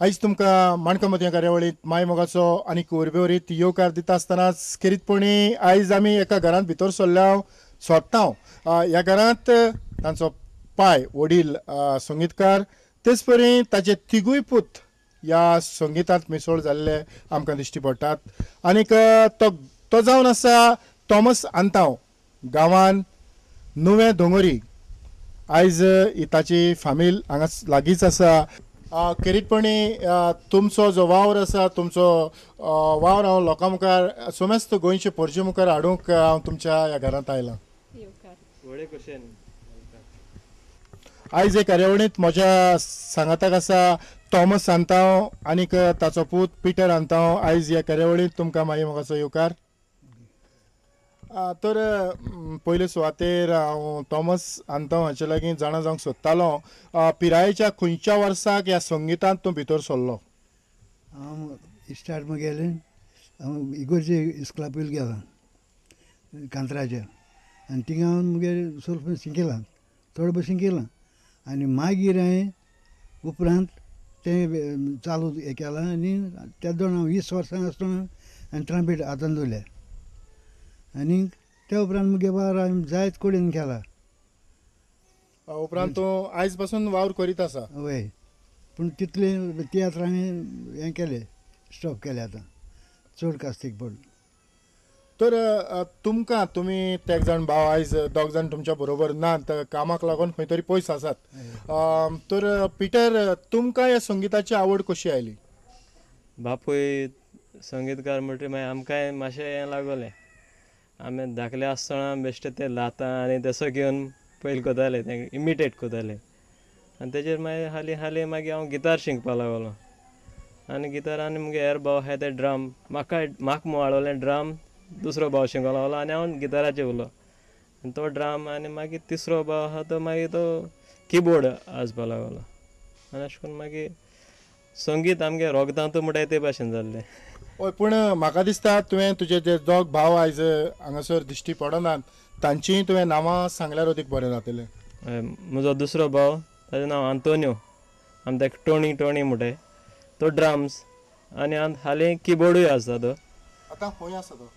आयज तुमकां माणकां मोतयां कार्यावळींत माय मोगाचो आनी उर्बेवरीत येवकार दिता आसतनाच खेरीतपणी आयज आमी एका घरांत भितर सरल्या सोदता. ह्या घरांत तांचो पाय वडील संगीतकार, तेच परी ताचे तिगूय पूत ह्या संगीतांत मिसळ जाल्ले आमकां दिश्टी पडटात. आनीक तो जावन आसा थॉमस आंतांव, गांवान नुवें दोंगरी. आयज ताची फामील हांगा लागींच आसा. खेरीतपणी तुमचो जो वावर आसा, तुमचो वावर हांव लोकां मुखार, समेस्त गोंयचे पोरजे मुखार हाडूंक हांव तुमच्या ह्या घरांत आयलां. आयज हे कार्यावळींत म्हज्या सांगाताक आसा थॉमस आंतांव आनीक ताचो पूत पिटर आंतांव. आयज ह्या कार्यावळींत तुमकां माई मोगाचो येवकार. तर पयले सुवातेर हांव थॉमस आंतांव हांचे लागीं जाणा जावंक सोदतालो, पिरायेच्या खंयच्या वर्साक ह्या संगितांत तूं भितर सरलो? हांव स्टार्ट म्हगेलें हांव इगोर्जे इस्कुला पयलीं गेलां कांतराच्या, आनी थिंगा हांव मुगे स्वल्प शिकयलां, थोडो भोव शिकयलां. आनी मागीर हांवें उपरांत तें चालू हें केलां. आनी त्या दोन हांव 20 वर्सां आसतना हांवें ट्रम्पेट हातान दवरल्या. आनी त्या उपरांत मुगे वावर हांवें जायत कडेन केला. उपरांत तूं आयज पासून वावर करीत आसा? वय, पूण तितले तियात्र हांवें हें केलें, स्टॉप केलें आतां, चड कास्तीक पडलो. तर तुमकां तुमी तेग जाण भाव आयज दोग जाण तुमच्या बरोबर ना, कामाक लागून खंय तरी पयस आसात. तर पिटर, तुमकां ह्या संगिताची आवड कशी आयली? बापूय संगीतकार म्हणटकीर मागीर आमकांय मातशें हें लागलें. आमी धाकले आसतना बेश्टे ते लातां आनी तसो घेवन पयलीं करताले, ते इमिटेट करताले. आनी तेजेर मागीर हालीं हालीं मागीर हांव गितार शिकपाक लागलो. आनी गितार आनी मुगे हेर भाव आहाय ते ड्रम, म्हाका म्हाका वाडोवलें ड्रम, दुसरो भाव शिकोवंक लागलो आनी हांव गिताराचेर उरलो. आनी तो ड्रम आनी मागीर तिसरो भाव आहा तो मागीर तो किबोर्ड आसपाक लागलो. आनी अशें करून मागीर संगीत आमगे रोगदांत म्हणटाय ते भाशेन जाल्लें. हय, पूण म्हाका दिसता तुवें तुजे जे दोग भाव आयज हांगासर दिश्टी पडनात तांचीय तुवें नांवां सांगल्यार अदीक बरें जातलें. हय, म्हजो दुसरो भाव ताजें नांव आंतोनियो, आमी ताका टोणी टोणी म्हणटाय. तो ड्रम्स आनी हालीं किबोर्डूय आसता तो. आतां खंय आसा तो?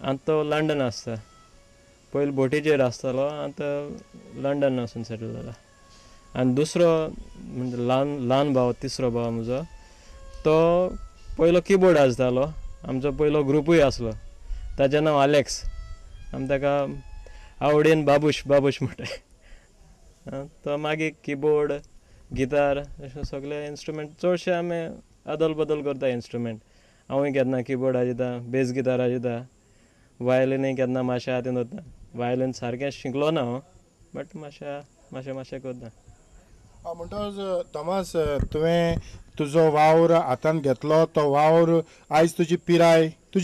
आतां तो लंडन आसता. पयलीं बोटीचेर आसतालो, आतां लंडन वचून सेटल जाला. आनी दुसरो म्हणजे ल्हान ल्हान भाव, तिसरो भाव म्हजो, तो पयलो किबोर्ड आसतालो. आमचो पयलो ग्रुपूय आसलो, ताचें नांव आलेक्स. आमी ताका आवडीन बाबूश बाबूश म्हणटाय. तो मागीर किबोर्ड, गितार अशें सगळे इन्स्ट्रुमेंट चडशे आमी अदल बदल करता इन्स्ट्रुमेंट. हांवूय केन्ना किबोर्ड आजिता, बेस गितार आजिता, वायलिनूय केन्ना मातशें हातीन दवरता. वायलीन सारकें शिकलो ना हांव, बट मातशें मातशें मातशें करता. म्हणटकच थॉमस, तुवें तुजो वावर हातांत घेतलो, तो वावर आयज तुजी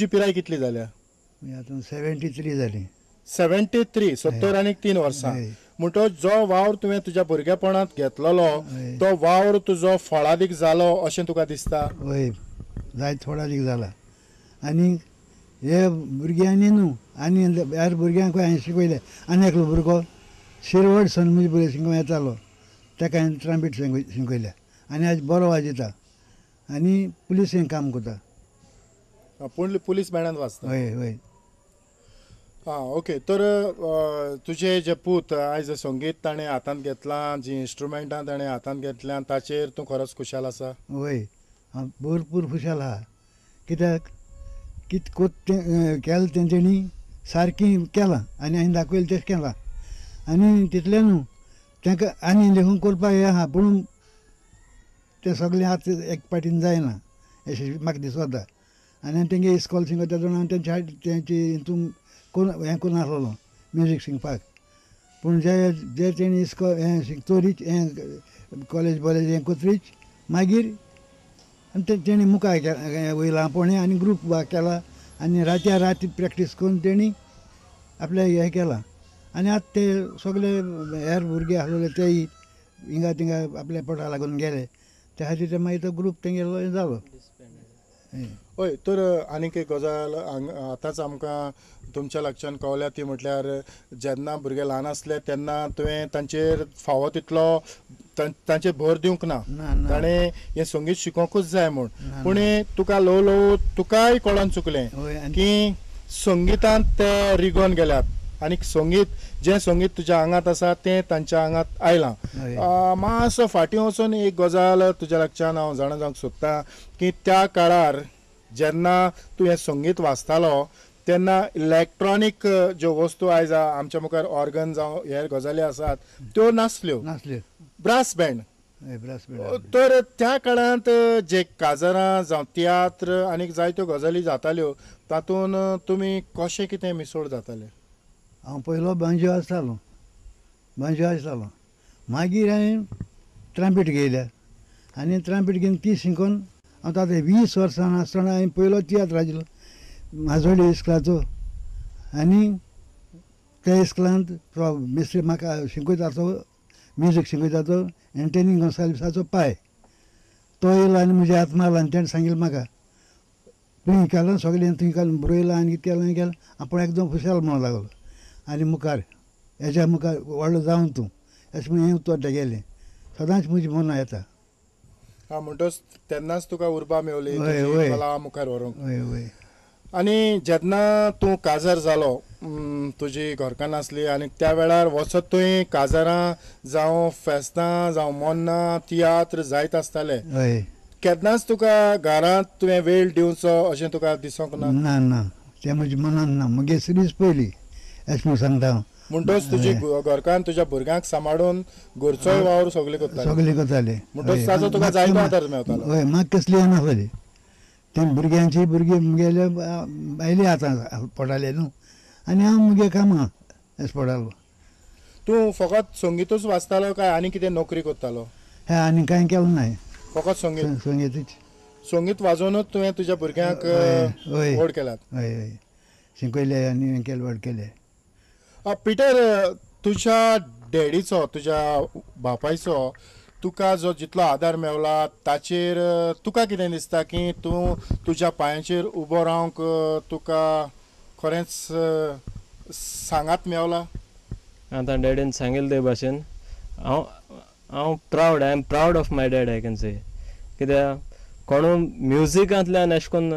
पिराय कितली जाल्या? आतां 73 जाली. 73, 73 वर्सां. म्हणटकच जो वावर तुवें तुज्या भुरगेपणांत घेतलेलो तो वावर तुजो फळादीक जालो अशें तुका दिसता? वय, जायत फळादीक जाला. आनी हे भुरग्यांनी न्हू आनी हेर भुरग्यांकूय हांवें शिकयलें. आनी एकलो भुरगो शिरवड सन म्हजे भुरगे शिकोवंक येतालो, ताका हांवें ट्रम्पेट शिकयल्या आनी आज बरो वाजयता आनी पुलिसेन काम करता. पूण पुलीस बँडान वाजता? हय हय. आं, ओके. तर तुजे जे पूत आयज संगीत ताणें हातांत घेतलां, जीं इन्स्ट्रुमेंटां ताणें हातांत घेतल्यां, ताचेर तूं खरोच खुशाल आसा? वय, हांव भरपूर खुशाल आहा. कित्याक कित तें केलें तें तेणी सारकें केलां आनी हांवें दाखयलें तशें केलां. आनी तितलें न्हू, तांकां आनी लेखून करपाक हें आहा, पूण तें सगळें आतां एक पाटीन जायना अशें म्हाका दिसता. आनी तेंगे इस्कॉल शिकता तेन्ना हांव तेंच्या तेंची हितून करून हें करून आसलेलो म्युजीक शिकपाक. पूण जे जे तेणी इस्कॉल हें शिकतरीच, हें कॉलेज बॉलेज हें करतरीच मागीर आनी तेणी मुखार वयलां पोणें आनी ग्रूप केला आनी रातया राती प्रॅक्टीस करून तेणी आपलें हें केलां. आनी आतां ते सगळे हेर भुरगे आसलेले तेय हिंगा थिंगा आपल्या पोटा लागून गेले, त्या खातीर ते मागीर तो ग्रूप तेंगेलो हें जालो. हय, तर आनीक एक गजाल आतांच आमकां तुमच्या लागच्यान कळ्ळ्या ती म्हटल्यार जेन्ना भुरगे ल्हान आसले तेन्ना तुवें तांचेर फावो तितलो तांचे भर दिवंक ना, ताणें हें संगीत शिकोवंकूच जाय म्हूण. पूण तुका ल्हव ल्हव तुकाय कळोन चुकलें की संगितांत ते रिगोन गेल्यात आनी संगीत जें संगीत तुज्या आंगांत आसा तें तांच्या आंगांत आयलां. मातसो फाटीं वचून एक गजाल तुज्या लागच्यान हांव जाणा जावंक सोदतां की त्या काळार जेन्ना तूं हें संगीत वाजतालो तेन्ना इलेक्ट्रॉनीक ज्यो वस्तू आयज आमच्या मुखार ऑर्गन जावं हेर गजाली आसात त्यो नासल्यो, ब्रास बँड. तर त्या काळांत जे काजरां जावं तियात्र आनी जायत्यो गजाली जाताल्यो तातूंत तुमी कशें कितें मिसळ जाताले? हांव पयलो बांजो आसतालो, बांजो आसतालो, मागीर हांवें ट्रम्पेट घेयल्या आनी ट्रम्पेट घेवन ती शिकोवन हांव आतां 20 वर्सां आसतना हांवें पयलो तियात्र वाजयलो माजोड्डे इस्कुलाचो. आनी त्या इस्कुलांत मिस्त्री म्हाका शिकयता तो म्युजीक शिकयता तो एंटनी गोन्साल्वीसाचो पाय, तो येयलो आनी म्हज्या हात मारलो आनी तेणें सांगिल्लें म्हाका तुवें केलां सगळें, तुवें केलें बरयलां आनी कितें केलां केलें. आपूण एकदम खुशाल म्हणूंक लागलो आनी मुखार हेज्या मुखार व्हडलो जावन तूं अशें म्हूण हें उतर तेगेलें सदांच म्हज्या मनां येता. हा, म्हणटच तेन्नाच तुका उर्बा मेवली कला मुखार व्हरूंक. हय हय. आनी जेन्ना तूं काजार जालो तुजी घरकान्न आसली आनी त्या वेळार वचत तुवें काजारां जावं फेस्तां जावं मोन्नां तियात्र जायत आसताले, केन्नाच तुका घरांत तुवें वेळ दिवचो अशें तुका दिसूंक ना? ना ना, तें म्हज्या मनान ना, म्हगे सिरीज पयली अशें म्हूण सांगता हांव. म्हणटच तुजी घरकान्न तुज्या भुरग्यांक सांबाळून घरचोय वावर सगळे करताले, सगळे करताले. म्हणटच ताचो तुका जायतो आदार मेळटालो. हय, म्हाका कसली येनासली तें भुरग्यांची, भुरगीं म्हगेले बायले आतां पडटाले न्हू आनी हांव म्हगे कामां अशें पडटालो. तूं फकत संगीतूच वाजतालो काय आनी कितें नोकरी करतालो? हें आनी कांय केलें ना, फकत संगीत. संगीतूच, संगीत वाजोवनूच तुवें तुज्या भुरग्यांक व्हड केल्यात? हय हय, शिकयले आनी केलें, व्हड केलें. पिटर, तुज्या डॅडीचो, तुज्या बापायचो तुका जो जितलो आदार मेवला ताचेर तुका कितें दिसता की तूं तुज्या पांयाचेर उबो रावंक तुका खरेंच सांगात मेवला? आतां डॅडीन सांगिल्लें ते भाशेन हांव हांव proud, I am proud of my dad, I can say. कित्याक कोणू म्युजिकांतल्यान अशें करून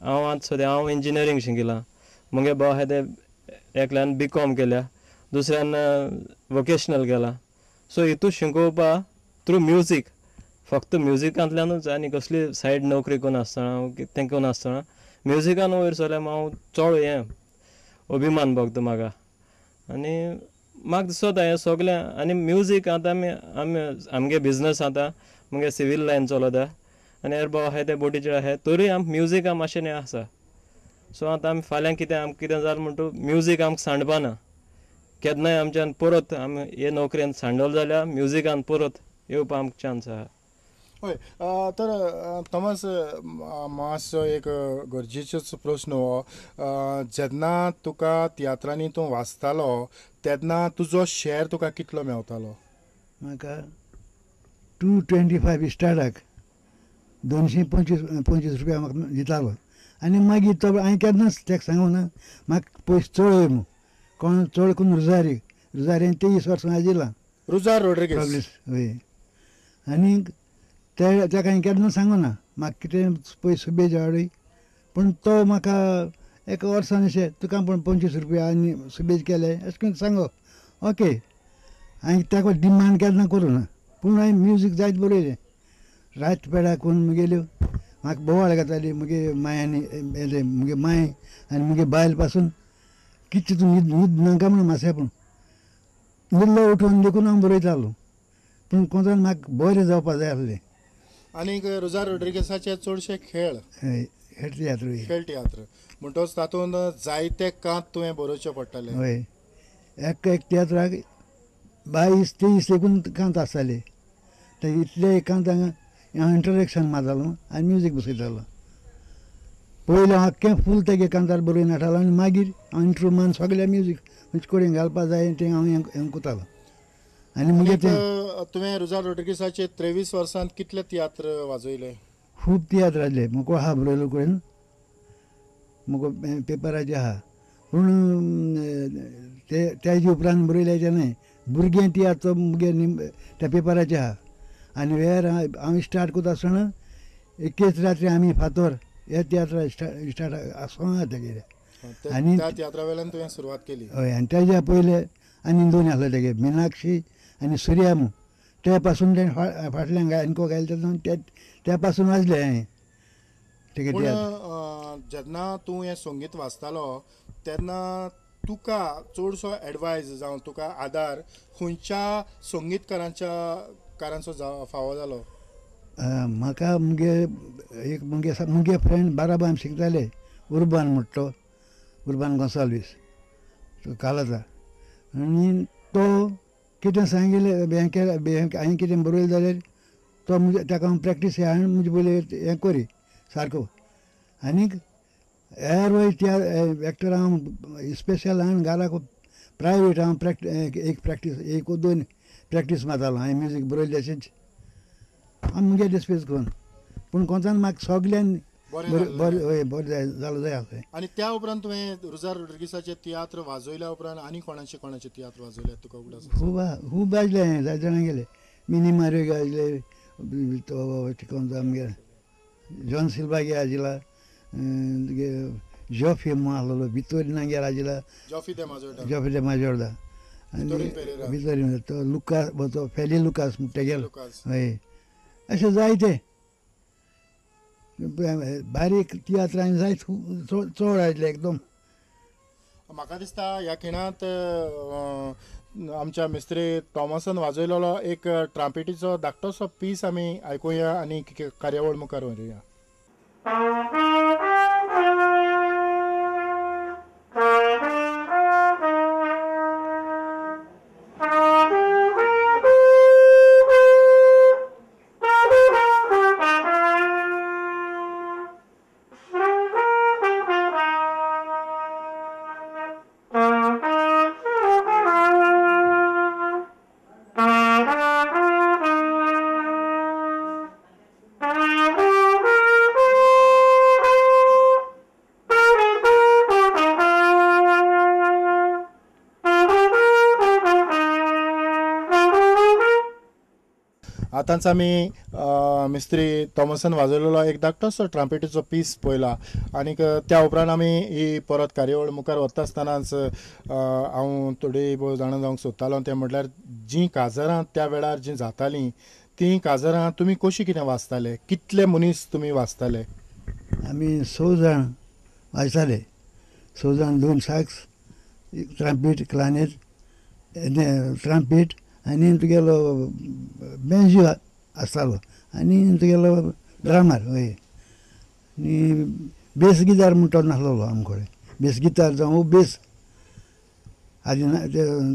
हांव आतां सद्या हांव इंजिनियरींग शिकिलां, म्हगे भाव आसा ते एकल्यान बी कॉम केल्या, दुसऱ्यान वोकेशनल केलां. सो हितू शिकोवपा थ्रू म्युजीक, फक्त म्युजिकांतल्यानूच आनी कसली सायड नोकरी करून आसतना कितें करून आसतना म्युजिकान वयर सरल्यार हांव चड हें अभिमान भोगता म्हाका आनी म्हाका दिसता हें सगळें. आनी म्युजीक आतां आमी आमी आमगे बिजनस आतां मुगे सिवील लायन चलता आनी हेर भाव आसा ते बोटीचेर आसा, तरूय आमकां म्युजीक मातशें हें आसा. सो आतां आमी फाल्यां कितें आमकां कितें जालें म्हणटू म्युजीक आमकां सांडपा ना, केन्नाय आमच्यान परत आमी हे नोकरेन सांडल जाल्यार म्युजिकान परत येवपा आमकां चान्स आसा. हय, तर थॉमस, मातसो एक गरजेचोच प्रस्न हो, जेन्ना तुका तियात्रांनी तूं वाचतालो तेन्ना तुजो शेर तुका कितलो मेवतालो? म्हाका 225 स्टार्टाक 225 रुपया म्हाका दितालो. आनी मागीर तो हांवें केन्नाच ताका सांगूं ना म्हाका पयशे चड वय म्हूण, कोण चड करून रुजारी, रुजारी 23 वर्सां आजिलां, रुजार रोड्रिगीस. हय, आनी ताका हांवें केन्ना सांगूं ना म्हाका कितें पयशे सुबेज हाडूय, पूण तो म्हाका एका वर्सान अशें तुका पूण 25 रुपया आनी सुबेज केले अशें करून सांगो. ओके, हांवें ताका डिमांड केन्ना करूं ना, पूण हांवें म्युजीक जायत बरयलें. रात पेडा करून म्हगेल्यो म्हाका बोवाळ घेताली म्हगे मांय, म्हगे मांय आनी म्हगे बायल पासून कितें तूं न्हीद न्हीद नाका म्हणून मातशें, पूण न्हिदलो उठून देखून हांव बरयतालो, पूण कोणाक म्हाका बरें जावपा जाय आसलें. आनीक रुजार रोड्रिगेसाचे चडशे खेळ, खेळ तियात्र, खेळ तियात्र म्हणटच तातूंत जायते कांत तुवें बरोवचे पडटाले. हय, एक एक तियात्राक 22-23 देखून कांत आसताले, ते इतले कांत हांगा हांव इंटरेक्शन मारतालो आनी म्युजीक बसयतालो. पयलें आख्खें फूल तेगे कांतार बरोवन हाडटालो आनी मागीर हांव इंट्रो मान सगळें म्युजीक खंयचे कडेन घालपा जाय तें हांव हें करतालो. आनी मुगे तें तुवें रुजार रोड्रिगेसाचे 23 वर्सांत कितले तियात्र वाजयले? खूब तियात्र वाजले, मुको आहा बरयलो कडेन, मुको पेपराचे आहा, पूण ते तेजे उपरांत बरयले ते न्हय, भुरगें तियात्र तो मुगे त्या पेपराचे आहा. आनी वेर हांव स्टार्ट करता आसतना एकेच रात्री आमी फातोर हे तियात्र स्टार्ट आसोना तेगेले. आनी त्या तियात्रा वेल्यान तुवें सुरवात केली. हय, आनी तेज्या पयले आनी दोन आसले तेगे, मिनाक्षी आनी सुर्या म्हूण. ते पासून तें फाटल्यान गायनको गायले तेन्ना त्या पासून वाजले हांवें तेगे तियात्र. जेन्ना तूं हें संगीत वाजतालो तेन्ना तुका चडसो एडवायज जावं तुका आदार खंयच्या संगीतकारांच्या कारांचो फावो जालो? म्हाका मुगे एक मुगे मुगे फ्रेंड बाराबर आमी शिकताले, उर्बान म्हणटा तो, उर्बान गोंसाल्वीस तो कालाता. आनी तो कितें सांगिल्लें हें केलें हांवें कितें बरयलें जाल्यार तो मुगे ताका हांव प्रॅक्टीस हांवें म्हजे पयलीं हें करी सारको. आनीक हेर वय त्या एक्टर हांव स्पेशल हांवें घराक प्रायवेट हांव एक प्रॅक्टीस एक दोन प्रॅक्टीस मारतालो हांवें म्युजीक बरयलें तशेंच हांव मुगे डिस्पेस करून. पूण कोंतान म्हाका सगल्यान बरें हय बरें जालो जाय आसलें. आनी त्या उपरांत तुवें रुजार रोड्रिगीसाचे तियात्र वाजयल्या उपरांत आनी कोणाचे कोणाचे तियात्र वाजयले तुका उगडास? खूब खूब वाजले हांवें, जायते जाणां गेले. मिनी मार्यो गाजले, तो कोण आमगे जॉन सिल्वा गे आजिला, जॉफी म्हूण आसलेलो वितोरीना गे आजिला, जॉफी दे माजोर्डा, आनी वितोरीन तो लुकास तो फेली लुकास तेगेलो. हय, अशें जायते बारीक तियात्र हांवें जायत चड आयले एकदम. म्हाका दिसता ह्या खिणांत आमच्या मिस्त्री थॉमसान वाजयलेलो एक ट्रांपेटीचो धाकटोसो पीस आमी आयकुया आनी कार्यावळ मुखार व्हरुया. आतांच आमी मिस्त्री थॉमसान वाजयलेलो एक धाकटोसो ट्रांपेटीचो पीस पळयला आनीक त्या उपरांत आमी ही परत कार्यावळ मुखार वता आसतनाच हांव थोडी भोव जाणा जावंक सोदतालो तें म्हटल्यार जीं काजरां त्या वेळार जीं जातालीं तीं काजरां तुमी कशीं कितें वाजताले, कितले मनीस तुमी वाजताले? आमी स जाण वाजताले, स जाण, दोन साक्स, ट्रांपेट, क्लानेट, ट्रांपेट आनी तुगेलो बेंजो आसतालो आनी तुगेलो ड्रामर. हय, आनी बेस गितार म्हणटा नासलेलो आमचे कडेन, बेस गितार जावं बेस आदी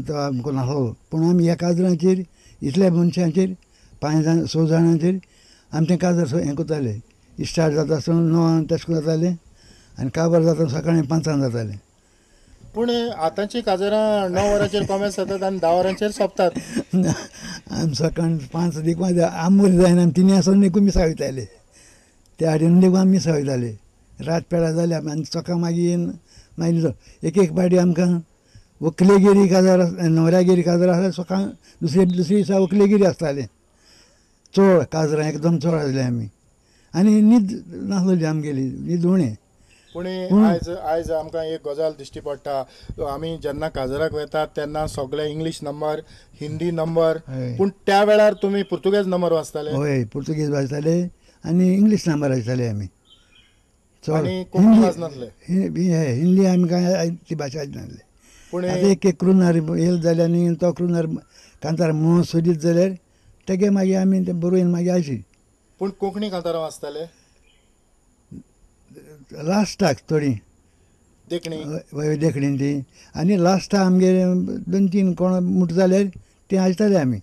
तो आमकां नासलेलो. पूण आमी ह्या काजरांचेर इतल्या मनशांचेर 5 जाण 6 जाणांचेर आमी तें काजर हें करताले. स्टार्ट जाता आसतना 9 तशें जातालें आनी काबार जाता सकाळीं 5 जातालें. पूण आतांची काजरां 9 वरांचेर कॉमेस जातात आनी 10 वरांचेर सोंपतात. आमी सकाळीं 5 देखून आमोर जायना, आमी 3 आसून देखून मिसां वयताले, त्या हाडून देखून आमी मिसां वयताले. रात पेडा जाली आनी सकाळ मागीर मागीर एक एक पाटी आमकां व्हंकलेगिरी काजार, न्हवऱ्यागिरी काजार आसल्यार सकाळ दुसरे दुसरे दिसा व्हंकलेगिरी आसतालें. चड काजरां एकदम चड आसले आमी आनी न्हीद नासलेली आमगेली, न्हीद उणें. पूण आयज आयज आमकां एक गजाल दिश्टी पडटा, आमी जेन्ना काजराक वेतात तेन्ना सगळे इंग्लीश नंबर, हिंदी नंबर, पूण त्या वेळार तुमी पुर्तुगेज नंबर वाचताले? हय, पुर्तुगेज वाचताले आनी इंग्लीश नंबर वाचताले आमी. चड कोंकणी वाचनासले, हिंदी आमी कांय ती भाशा नासली. पूण आतां एक एक क्रुनार येयलो जाल्यार आनी तो क्रुनार कांतार मोह सोदीत जाल्यार तेगे मागीर आमी ते बरोवन मागीर आयची. पूण कोंकणी कांतारां वाचताले लास्टाक थोडी देखणी, हय देखणी ती, आनी लास्टाक आमगे 2-3 कोण मुट जाल्यार तें आयताले आमी.